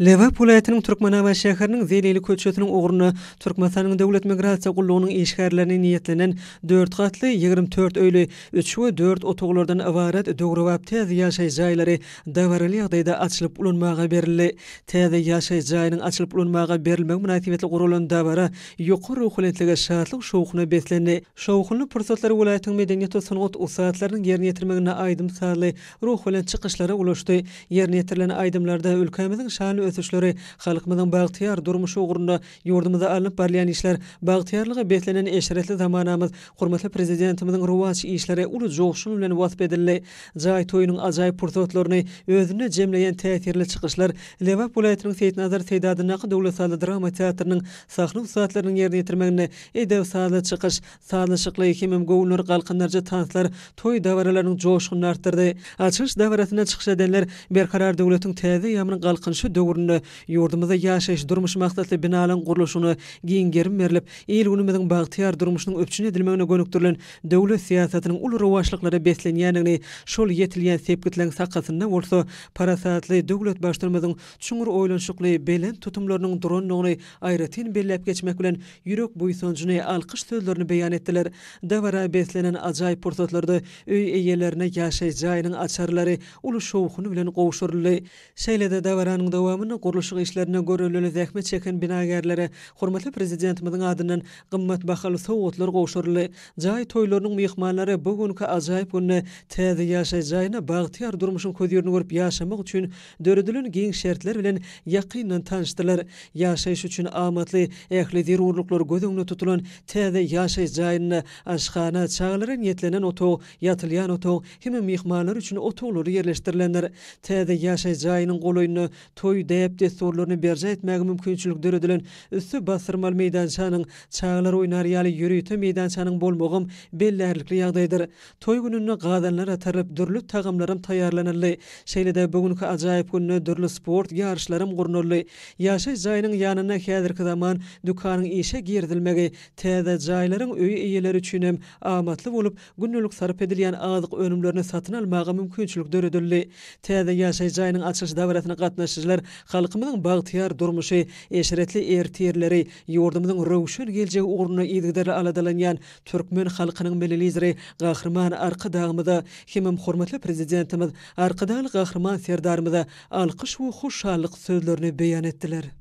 Lebap welaýatynyň Türkmenabat şäheriniň Zelili köçesiniň ugrunda Türkmenistanyň Döwlet migrasiýa gullugynyň işgärlerine niýetlenen dört gatly, 24 öýli, üç we dört otaglardan ybarat döwrebap täze ýaşaýyş jaýlary dabaraly ýagdaýda açylyp ulanmaga berildi. Täze ýaşaýyş jaýynyň açylyp ulanmaga berilmegi mynasybetli guralan dabara ýokary ruhubelentlige, şatlyk-şowhuna beslendi. Şowhunly pursatlar welaýatyň medeniýet we sungat ussatlarynyň ýerine ýetirmeginde aýdym-sazly, ruhubelent çykyşlara ulaşdy. Ýerine ýetirilen aýdymlarda ülkämiziň şanly ösüşleri, halkymyzyň bagtyýar durmuşy ugrunda ýurdumyzda alnyp barylýan işler, bagtyýarlyga beslenen eşretli zamanamyz, hormatly Prezidentimiziň rowaç işleri uly joşgun bilen wasp edildi. Jaý toýunyň ajaýyp pursatlaryny özünde jemleýän täsirli çykyşlar Lebap welaýatynyň Seýitnazar Seýdi adyndaky döwlet sazly-drama teatrynyň sahna ussatlarynyň ýerine ýetirmeginde edebi-sazly çykyş, Sazlaşykly hemem göwünleri galkyndyryjy tanslar toý dabaralarynyň joşgunyny artdyrdy. Açylyş dabarasynda çykyş edenler Berkarar döwletiň täze eýýamynyň Galkynyşy döwründe ýurdumyzda ýaşaýyş-durmuş maksatly binalaryň gurluşygyna giň gerim berlip, il-günümiziň bagtyýar durmuşynyň üpjün edilmegine gönükdirilen döwlet syýasatynyň uly rowaçlyklara beslenýändigini, şol ýetilýän sepgitleriň sakasynda bolsa parasatly döwlet Baştutanymyzyň çuňňur oýlanyşykly belent tutumlarynyň durandygyny aýratyn belläp geçmek bilen, ýürek buýsanjyny, alkyş sözlerini beýan etdiler. Dabara beslenen ajaýyp pursatlarda öý eýelerine ýaşaýyş jaýynyň açarlary uly şowhun bilen gowşuryldy. Şeýle-de dabaranyň dowamynda gurluşyk işlerinde görellili zähmet çeken binagärlere hormatly Prezidentimiziň adyndan gymmat bahaly sowgatlar gowşuryldy. Jaý toýlarynyň myhmanlary bu günki ajaýyp günde täze ýaşaýyş jaýynda bagtyýar durmuşyň hözirini görüp ýaşamak üçin Döredilen giň şertler bilen ýakyndan tanyşdylar. Ýaşaýyş üçin amatly, ähli zerurlyklar göz öňünde tutulan täze ýaşaýyş jaýynda aşhana, çagalara niýetlenen otag, ýatylýan otag hem-de myhmanlar üçin otaglary ýerleşdirilendir. Täze ýaşaýyş jaýynyň golaýynda toý däp-dessurlaryny berjaý etmäge mümkinçilik döredilen üsti bassyrmaly meýdançanyň, çagalar oýnar ýaly ýörite meýdançanyň bolmagam bellärlikli ýagdaýdyr. Toý gününde gazanlar atarylyp, dürli tagamlaram taýýarlanyldy. Şeýle-de bu günki ajaýyp günde dürli sport ýaryşlaram gurnaldy. Ýaşaýyş jaýynyň ýanynda häzirki zaman dükanyň işe girizilmegi täze jaýlaryň öý eýeleri üçin hem amatly bolup, gündelik sarp edilýän azyk önümlerini satyn almaga mümkinçilik döredildi. Täze ýaşaýyş jaýynyň açylyş dabarasyna gatnaşyjylar halkymyzyň bagtyýar durmuşy, eşretli ertirleri, ýurdumyzyň röwşen geljegi ugrunda yzygiderli aladalanýan Türkmen halkynyň Milli Lideri Gahryman Arkadagymyza hemem hormatly Prezidentimiz Arkadagly Gahryman Serdarymyza alkyş we hoşallyk sözlerini beýan etdiler.